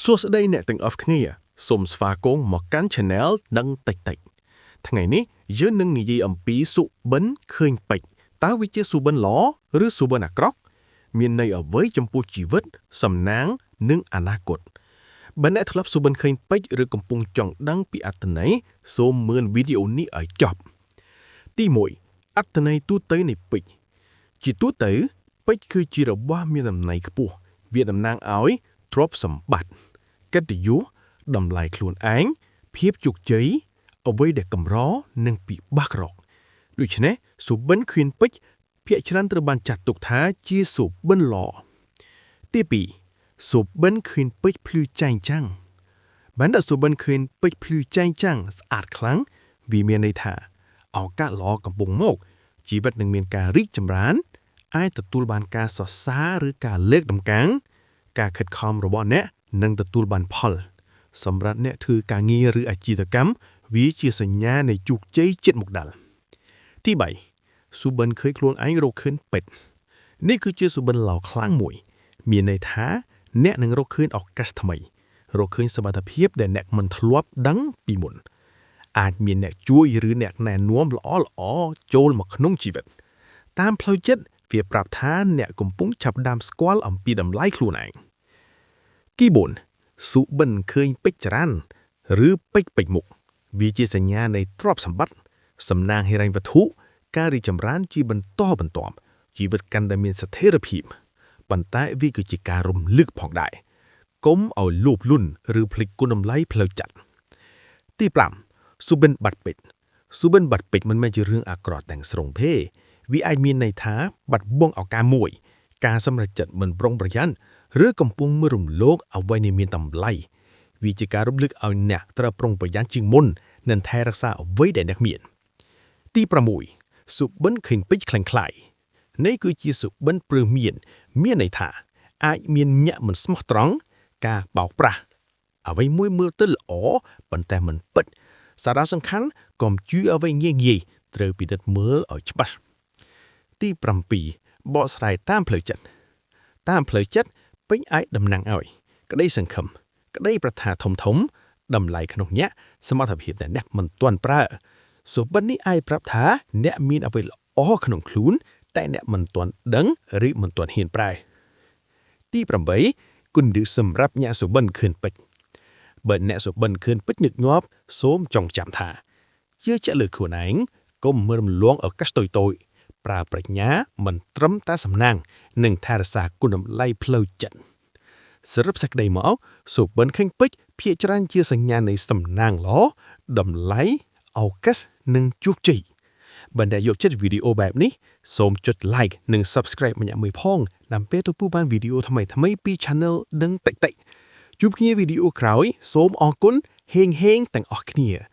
សួស្តីអ្នកទាំងអស់គ្នាសូមស្វាគមន៍មកកាន់ Channel ដឹងតិចតិចថ្ងៃនេះយើងនឹងនិយាយអំពីសុបិនឃើញពេជ្រតើវាជាសុបិនល្អឬសុបិនអាក្រក់មានន័យអ្វីចំពោះជីវិតសំណាងនិងអនាគតបើអ្នកធ្លាប់សុបិនឃើញពេជ្រឬកំពុងចង់ដឹងពីអត្ថន័យសូមមើលវីដេអូនេះឲ្យចប់ទី1អត្ថន័យទូទៅនៃពេជ្រជាទូទៅពេជ្រគឺជារបស់មានតម្លៃខ្ពស់វាតំណាងឲ្យទ្រព្យសម្បត្តិកិត្តិយសតម្លៃខ្លួនឯងភាពជោគជ័យអ្វីដែលកម្រនិងពិបាករកដូច្នេះសុបិនឃើញពេជ្រភាគច្រើនត្រូវបានចាត់ទុកថាជាសុបិនល្អទី2សុបិនឃើញពេជ្រភ្លឺចែងចាំងបានដល់សុបិនឃើញពេជ្រភ្លឺចែងចាំងស្អាតខ្លាំងវាមានន័យថាឱកាសល្អកំពុងមកជីវិតនឹងមានការរីកចម្រើនអាចទទួលបានការសរសើរឬការលើកតម្កើងការខិតខំរបស់អ្នកនឹងទទួលបានផលសម្រាប់អ្នកធ្វើការងារឬអាជីវកម្មវាជាសញ្ញានៃជោគជ័យជិតមកដល់ទី3សុបិនឃើញខ្លួនឯងរកឃើញពេជ្រនេះគឺជាសុបិនល្អខ្លាំងមួយ មានន័យថាអ្នកនឹងរកឃើញឱកាសថ្មីរកឃើញសមត្ថភាពដែលអ្នកមិនធ្លាប់ដឹងពីមុនអាចមានអ្នកជួយឬអ្នកណែនាំល្អល្អចូលមកក្នុងជីវិតតាមផ្លូវចិត្តវាប្រាប់ថាអ្នកកំពុងចាប់ផ្ដើមស្គាល់អំពីតម្លៃខ្លួនឯងទី4សុបិនឃើញពេជ្រចរន្តឬពេជ្រពេជ្រមុខវាជាសញ្ញានៃទ្រព្យសម្បត្តិសំណាងហិរញ្ញវត្ថុការរីកចម្រើនជាបន្តបន្ទាប់ជីវិតកាន់តែមានស្ថិរភាពប៉ុន្តែវាគឺជាការរំលឹកផងដែរកុំឲ្យលោភលន់ឬភ្លេចគុណតម្លៃផ្លូវចិត្តទី5សុបិនបាត់ពេជ្រសុបិនបាត់ពេជ្រមិនមែនជារឿងអាក្រក់ទាំងស្រុងទេវាអាចមានន័យថាបាត់បង់ឱកាសមួយការសម្រេចចិត្តមិនប្រុងប្រយ័ត្នឬកំពុងមើលរំលងអ្វីដែលមានតម្លៃវាជាការរំលឹកឲ្យអ្នកត្រូវប្រុងប្រយ័ត្នជាងមុននិងថែរក្សាអ្វីដែលអ្នកមានទី6សុបិនឃើញពេជ្រក្លែងក្លាយនេះគឺជាសុបិនព្រឺមានមានន័យថាអាចមានញាក់មិនស្មោះត្រង់ការបោកប្រាស់អ្វីមួយមើលទៅល្អប៉ុន្តែមិនពិតសារៈសំខាន់កុំជឿអ្វីងាយងាយត្រូវពិនិត្យមើលឲ្យច្បាស់ទី7បកស្រាយតាមផ្លូវចិត្តតាមផ្លូវចិត្តពេញអាចតំណាងឲ្យក្តីសង្ឃឹមក្តីប្រាថ្នាធំធំតម្លៃក្នុងអ្នកសមត្ថភាពដែលអ្នកមិនទាន់ប្រើសុបិននេះអាចប្រាប់ថាអ្នកមានអ្វីល្អក្នុងខ្លួនតែអ្នកមិនទាន់ដឹងឬមិនទាន់ហ៊ានប្រើទី8គុណឌឺសម្រាប់អ្នកសុបិនឃើញពេជ្របើអ្នកសុបិនឃើញពេជ្រញឹកញាប់សូមចងចាំថាជឿជាក់លើខ្លួនឯងកុំមើលរំលងឱកាសតូចៗប្រើប្រាជ្ញាមិនត្រឹមតែសំណាងនិងថែរក្សាគុណតម្លៃផ្លូវចិត្តសរុបសេចក្តីមកសុបិនឃើញពេជ្រភាគច្រើនជាសញ្ញានៃសំណាងល្អតម្លៃឱកាសនិងជោគជ័យបើអ្នកយកចិត្តវីដេអូបែបនេះសូមចុច like និង Subscribe ម្នាក់មួយផងដើម្បីទទួលបានវីដេអូថ្មីៗពី Channel ដឹងតិចតិចជួបគ្នាវីដេអូក្រោយសូមអរគុណហេងហេងទាំងអស់គ្នា។